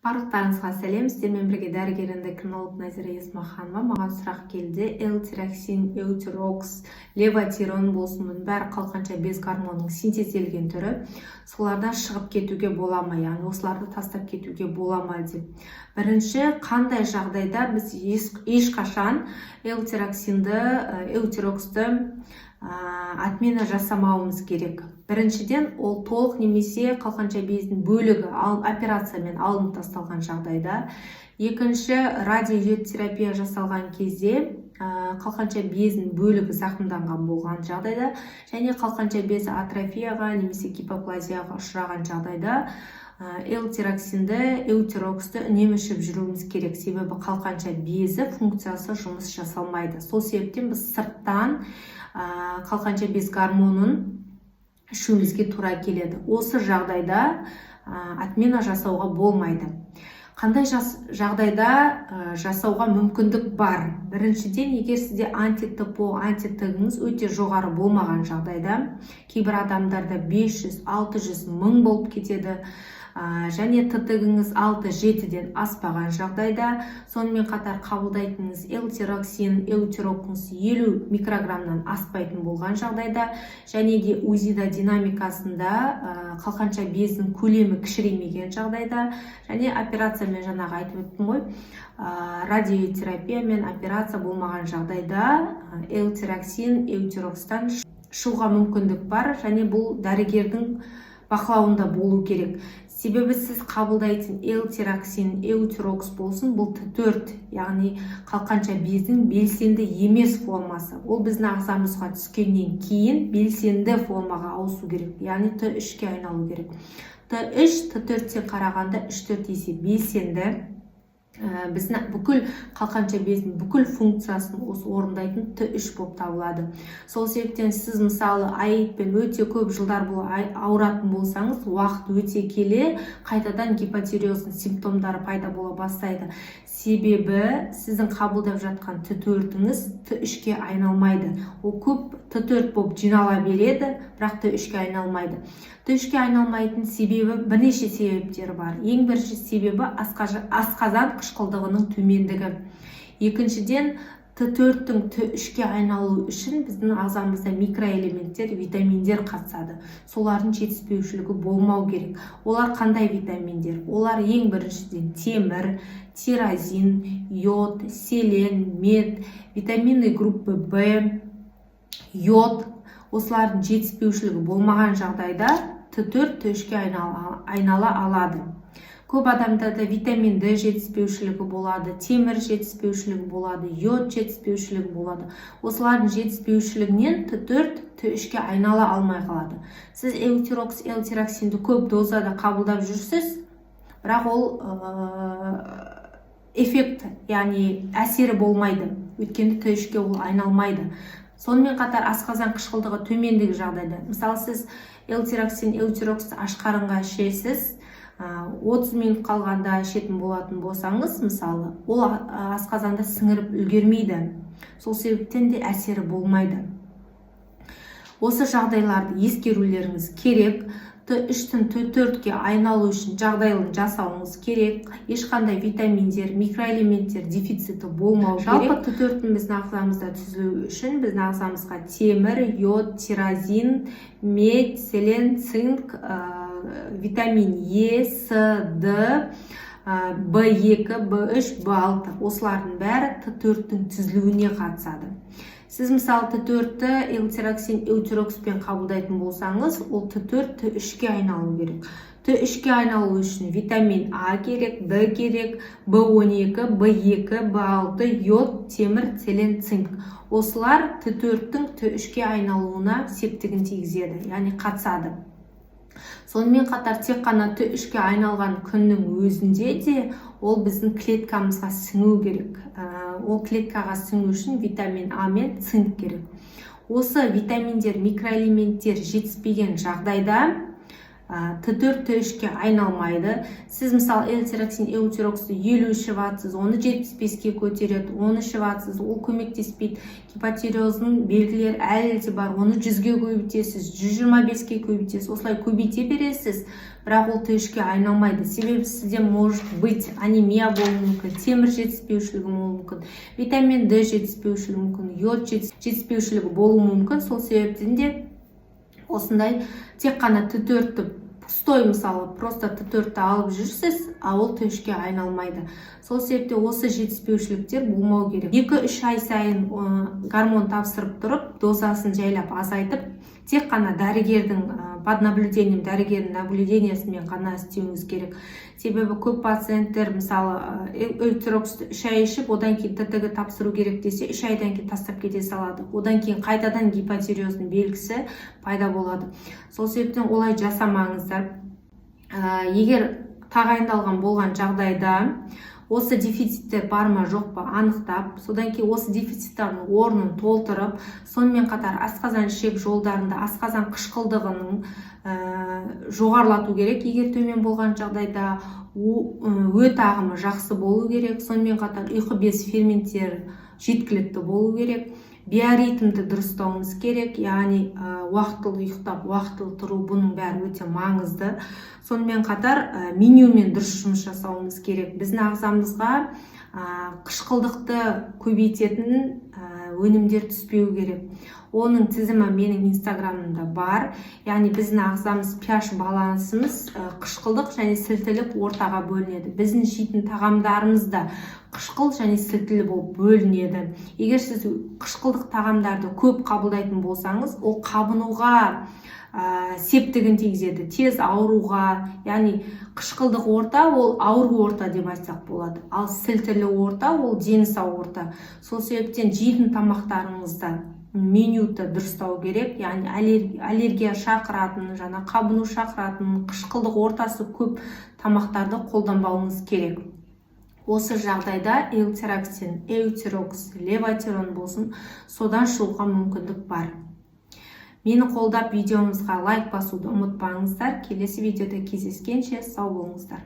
Барлықтарыңызға сәлем! Сіздермен бірге дәрігер эндокринолог Назира Есмаханова. Маған сұрақ келді: L-тироксин, эутирокс, левотирон болсын, бұның бәрі қалқанша без гормонының синтезделген түрі. Солардан шығып кетуге бола ма, яғни осыларды тастап кетуге бола ма деп. Бірінші, қандай жағдайда біз ешқашан L-тироксинді, эутироксты отмена жасамауымыз керек? Біріншіден, ол толық немесе қалқанша бездің бөлігі операциямен алынып тасталған жағдайда. Екінші, радиойодтерапия жасалған кезде қалқанша безінің бөлігі зақымданған болған жағдайда және қалқанша безі атрофияға немесе гипоплазияға ұшыраған жағдайда L-тироксинді, эутироксты үнемі ішіп жүруіміз керек, себебі қалқанша безі функциясы жұмыс жасалмайды. Сол себептен біз сырттан қалқанша без гормонын ішуімізге тура келеді. Осы жағдайда отмена жасауға болмайды. Қандай жағдайда жасауға мүмкіндік бар? Біріншіден, егер сізде анти-ТПО, анти-ТГ-ңіз өте жоғары болмаған жағдайда. Кейбір адамдарда 500, 600, 1000 болып кетеді. Және ТТГ-ңіз 6-7-ден аспаған жағдайда, сонымен қатар қабылдайтыныңыз L-тироксин, эутироксыңыз 50 микрограммнан аспайтын болған жағдайда және де УЗИда динамикасында қалқанша безінің көлемі кішіреймеген жағдайда және операциямен, жаңағы айтып өттім ғой, радиотерапия мен операция болмаған жағдайда L-тироксин, эутирокстан шығуға мүмкіндік бар және бұл дәрігердің бақылауында болу керек, себебі сіз қабылдайтын L-тироксин, эутирокс болсын, бұл Т4, яғни қалқанша бездің белсенді емес формасы. Ол біздің ағзамызға түскеннен кейін белсенді формаға ауысу керек, яғни Т3-ке айналу керек. Т3 Т4-тен қарағанда 3-4 есе белсенді. Біздің бүкіл қалқанша бездің бүкіл функциясын осы орындайтын Т3 болып табылады. Сол себептен сіз, мысалы, АИТ-пен өте көп жылдар бойы ауыратын болсаңыз, уақыт өте келе қайтадан гипотиреоздың симптомдары пайда бола бастайды, себебі сіздің қабылдап жатқан Т4-іңіз Т3-ке айналмайды. Ол көп Т4 болып жинала береді, бірақ Т3-ке айналмайды. Т3-ке айналмайтын себебі, бірнеше себептері бар. Ең бірінші себебі – асқазан қышқылдығының төмендігі. Екіншіден, Т4-тің Т3-ке айналуы үшін біздің ағзамызда микроэлементтер, витаминдер қатысады. Солардың жетіспеушілігі болмау керек. Олар қандай витаминдер? Олар ең біріншіден темір, тирозин, йод, селен, мед, витамины группы В, йод. Осылардың жетіспеушілігі болмаған жағдайда Т4 Т3-ке айнала алады. Көп адамдарда витамин Д жетіспеушілігі болады, темір жетіспеушілігі болады, йод жетіспеушілігі болады. Осылардың жетіспеушілігінен Т4 Т3-ке айнала алмай қалады. Сіз эутирокс, L-тироксинді көп дозада қабылдап жүрсіз, бірақ ол эффект, яғни әсері болмайды, өйткені Т3-ке ол айналмайды. Сонымен қатар асқазан қышқылдығы төмендігі жағдайда, мысалы, сіз L-тироксин, эутироксты аш қарынға ішесіз, 30 минут қалғанда ішетін болатын болсаңыз, мысалы, ол асқазанда сіңіріп үлгермейді, сол себептен де әсері болмайды. Осы жағдайларды ескерулеріңіз керек. Т3-тің Т4-ке айналу үшін жағдайын жасауыңыз керек. Ешқандай витаминдер, микроэлементтер дефициті болмау керек. Жалпы Т4-тің біздің ағзамызда түзілуі үшін біздің ағзамызға темір, йод, тирозин, медь, селен, цинк, витамин Е, С, Д, В2, В3, В6, осылардың бәрі Т4-тің түзілуіне қатысады. Сіз, мысалы, Т4-ті L-тироксин, эутирокспен қабылдайтын болсаңыз, ол Т4 Т3-ке айналу керек. Т3-ке айналу үшін витамин А керек, Д керек, В12, В2, В6, йод, темір, селен, цинк. Осылар Т4-тің Т3-ке айналуына септігін тигізеді, яғни қатысады. Сонымен қатар тек қана Т3-ке айналған күннің өзінде де ол біздің клеткамызға сіңу керек. Ол клеткаға сіңу үшін витамин А мен цинк керек. Осы витаминдер, микроэлементтер жетіспеген жағдайда Т4 Т3-ке айналмайды. Сіз, мысалы, Л-тироксин, эутироксты 50 ішіп жатсыз, оны 75-ке көтереді, оны ішіп жатсыз, ол көмектеспейді, гипотиреоздың белгілері әлі де бар, оны 100-ге көбейтесіз, 125-ке көбейтесіз, осылай көбейте бересіз, бірақ ол Т3-ке айналмайды. Себебі сізде, может быть, анемия болуы мүмкін, темір жетіспеушілігі болуы мүмкін, витамин Д жетіспеушілігі мүмкін, йод жетіспеушілігі болуы мүмкін. Сол себептен де осындай тек қана Т4-ті пустой, мысалы, просто Т4-ті алып жүрсіз, а ол Т3-ке айналмайды. Сол себепте осы жетіспеушіліктер болмау керек. 2-3 ай сайын гормон тапсырып тұрып, дозасын жайлап азайтып, тек қана дәрігердің, под наблюдением, дәрігердің наблюдениесімен ғана істеуіңіз керек. Себебі көп пациенттер, мысалы, эутироксты 3 ай ішіп, одан кейін ТТГ тапсыру керек десе, 3 айдан кейін тастап кете салады, одан кейін қайтадан гипотиреоздың белгісі пайда болады. Сол себептен олай жасамаңыздар. Егер тағайындалған болған жағдайда, осы дефициттер бар ма, жоқ па, анықтап, содан кейін осы дефициттердің орнын толтырып, сонымен қатар асқазан ішек жолдарында асқазан қышқылдығының жоғарылату керек. Егер төмен болған жағдайда, өт ағымы жақсы болу керек. Сонымен қатар ұйқы безі ферменттері жеткілікті болу керек. Биоритмді дұрыстауымыз керек, яғни уақытылы ұйықтап, уақытылы тұру, бұның бәрі өте маңызды. Сонымен қатар менюмен дұрыс жұмыс жасауымыз керек. Біздің ағзамызға қышқылдықты көбейтетін өнімдер түспеу керек. Оның тізімі менің инстаграмымда бар. Яғни біздің ағзамыз, pH балансымыз қышқылдық және сілтілік ортаға бөлінеді. Біздің жейтін тағамдарымыз да қышқыл және сілтілі болып бөлінеді. Егер сіз қышқылдық тағамдарды көп қабылдайтын болсаңыз, ол қабынуға септігін тигізеді, тез ауруға. Яғни қышқылдық орта ол ауру орта деп айтсақ болады, ал сілтілі орта ол дені сау орта. Сол себептен жейтін тамақтарыңызда менюді дұрыстау керек, яғни аллергия шақыратын, жаңа қабыну шақыратын, қышқылдық ортасы көп тамақтарды қолданбауыңыз керек. Осы жағдайда Л-тироксин, эутирокс, левотирон болсын, содан шығуға мүмкіндік бар. Мені қолдап, видеомызға лайк басуды ұмытпаңыздар. Келесі видеода кездескенше, сау болыңыздар.